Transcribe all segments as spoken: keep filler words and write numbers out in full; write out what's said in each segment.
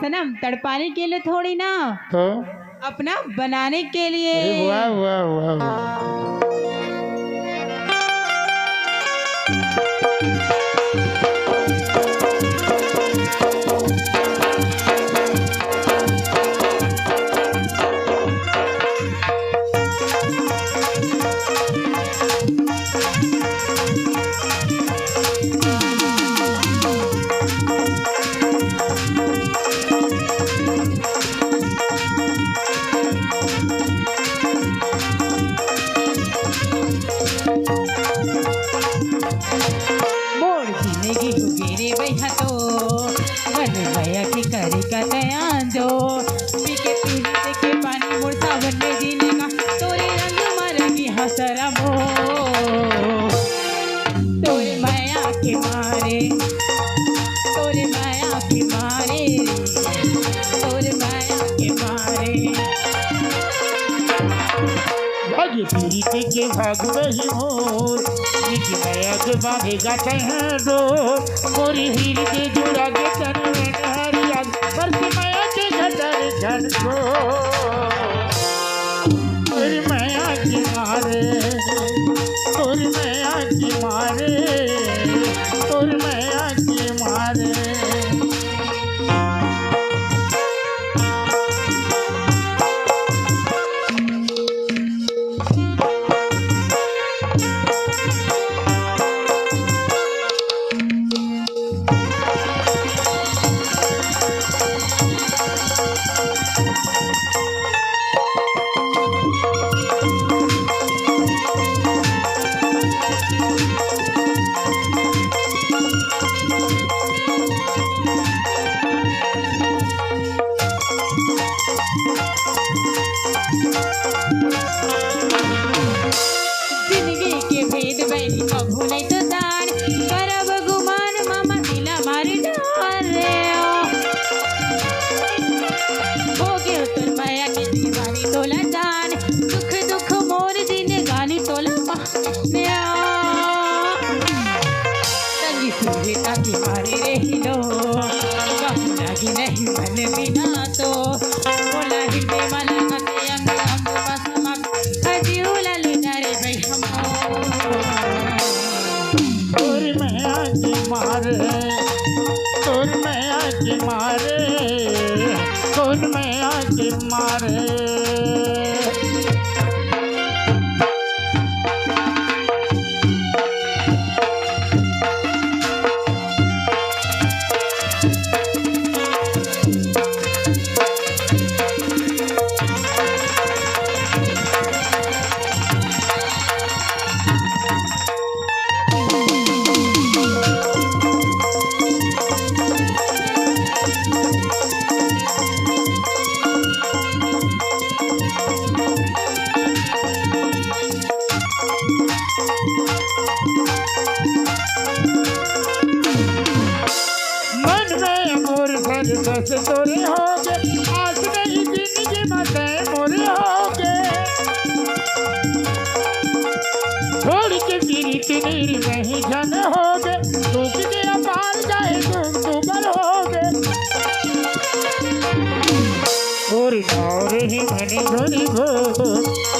सनम, तड़पाने के लिए थोड़ी ना, तो? अपना बनाने के लिए। अरे वाह, वाह, वाह, वाह। मोर जिंदगी हो गे रे भैया तो, मन मया के करे का तया जो, पी के पीली के पानी मोर सावन में जीने का, तोरे रंग मा रंगी हसरा मो। तोरे मया के मारे, तोरे मया के मारे, तोरे मया के मारे। भाग्य पीरित के भाग बही मोर, निज मया के बांधे गा तैं डोर। मोरी हृदय जुड़ा के तन में हरिया, पर के मया के घटर घट को। तोर मया के मारे, तोर मया के मारे, तोर मया के मारे। जिंदगी के भेद बैरी कभू नहीं तो दान, करब गुमान मामा दिला मारी डार रे। हो गयो तोर मया के दीवानी तोला जान, दुख दुख मोर जिंदगानी तोला माने। संगी सुरता के मारे रही लो, कहूँ लागी नहीं मन बिना तो, बोला हृदय वाला कते अंग अंग बसमक, हजी उला ले जा रे भाई हम। तोर मया के मारे, तोर मया के मारे, तोर मया के मारे। मन में मोर भर बस तोरे होगे, आस नहीं जिंदगी में तैं मोरे होगे। छोड़ के पीरित निर्मही झन होगे, दुख दे अपार जाए दुख दुबर होगे। और नौर ही मन धुन भो,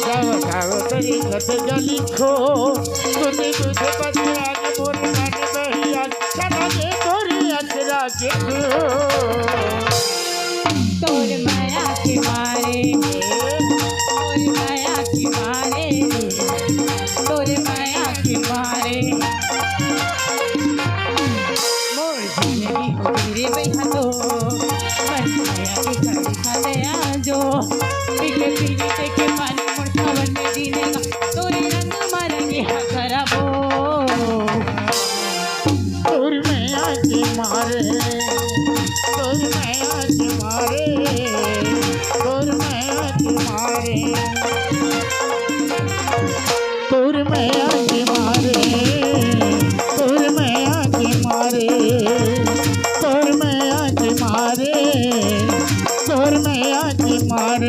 गाव गाव तरी खत गली खो, तुझे तुझे बस आज मोर मन बहिया, सदा के तोरी अचरा के तू। तोर मया के मारे, तोर मया के मारे, तोर मया के मारे। मोर जिंदगी हो रे भैया तो, बस मया के कर दया जो, पीले पीले के पानी मोर सावन में जीने का, तोरे रंग मा रंगे हकराबो। तोर मया के मारे, तोर मया के मारे, तोर मया के मारे। तोर मया के मारे, तोर मया के मारे, तोर मया के मारे, तोर मया के मारे,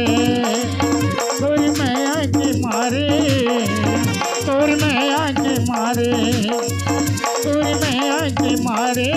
तोर मया के मारे, तोर मया के मारे। तोर मया के मारे,